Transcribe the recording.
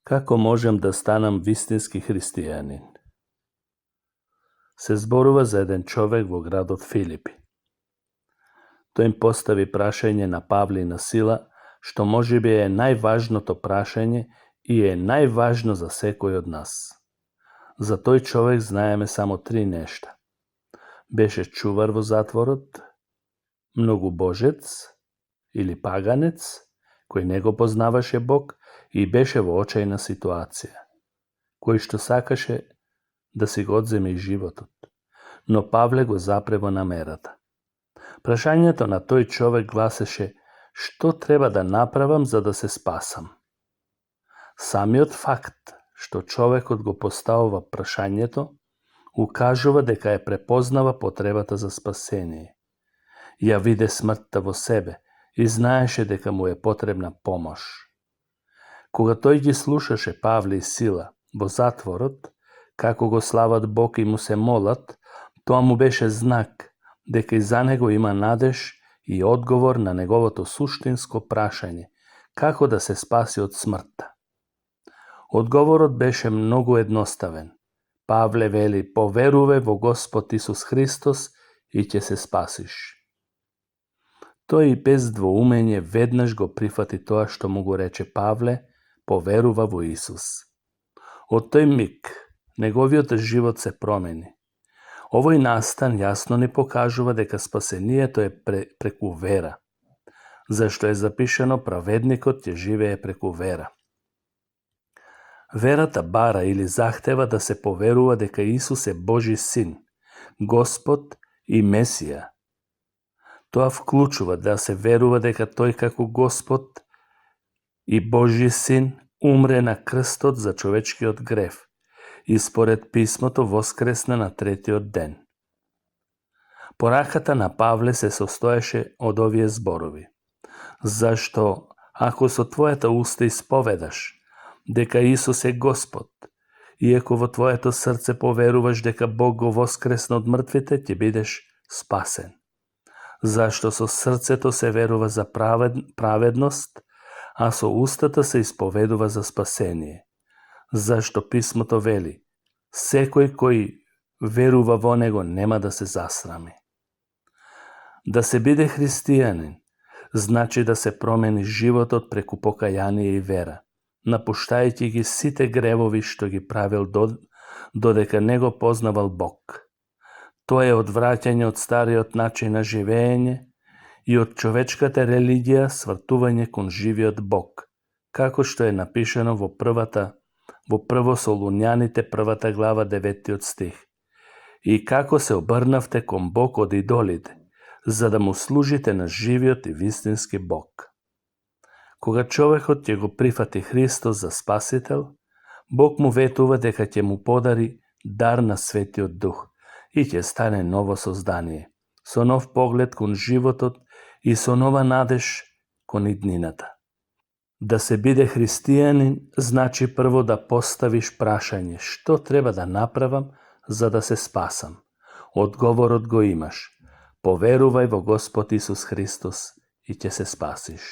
Како можем да станам вистински христијанин? Се зборува за еден човек во градот Филипи. Тој им постави прашање на Павле и на Сила, што можеби е најважното прашање и е најважно за секој од нас. За тој човек знаеме само 3 нешта. Беше чувар во затворот, многубожец или паганец, кој не го познаваше Бог и беше во очајна ситуација, кој што сакаше да си го одземе и животот. Но Павле го запре во намерата. Прашањето на тој човек гласеше: што треба да направам за да се спасам? Самиот факт што човекот го поставува прашањето укажува дека ја препознава потребата за спасение. Ја виде смртта во себе и знаеше дека му е потребна помош. Кога тој ги слушаше Павле и Сила во затворот, како го слават Бог и му се молат, тоа му беше знак дека и за него има надеж и одговор на неговото суштинско прашање како да се спаси од смртта. Одговорот беше многу едноставен. Павле вели: поверувај во Господ Исус Христос и ќе се спасиш. Тој без двоумење веднаш го прифати тоа што му го рече Павле, поверува во Исус. Од тој миг неговиот живот се промени. Овој настан јасно ни покажува дека спасението е преку вера, зашто е запишано праведникот ќе живее преку вера. Верата бара или захтева да се поверува дека Исус е Божи син, Господ и Месија. Тоа вклучува да се верува дека тој како Господ и Божи син умре на крстот за човечкиот грев и според писмото воскресна на третиот ден. Пораката на Павле се состоеше од овие зборови: зашто ако со твојата уста исповедаш дека Исус е Господ, и ако во твоето срце поверуваш дека Бог го воскресна од мртвите, ќе бидеш спасен. Зашто со срцето се верува за праведност, а со устата се исповедува за спасение. Зашто писмото вели: секој кој верува во него нема да се засрами. Да се биде христијанин значи да се промени животот преку покаяние и вера, напуштајќи ги сите гревови што ги правил додека не го познавал Бог. Тоа е одвраќање од стариот начин на живење и од човечката религија свртување кон живиот Бог, како што е напишано во Прво Солуњаните 1 глава 9 стих. И како се обрнавте кон Бог од идолите, за да му служите на живиот и вистински Бог. Кога човекот ќе го прифати Христос за Спасител, Бог му ветува дека ќе му подари дар на Светиот Дух и ќе стане ново создание, со нов поглед кон животот и со нова надеж кон иднината. Да се биде христијанин значи прво да поставиш прашање: што треба да направам за да се спасам? Одговорот го имаш: поверувај во Господ Исус Христос и ќе се спасиш.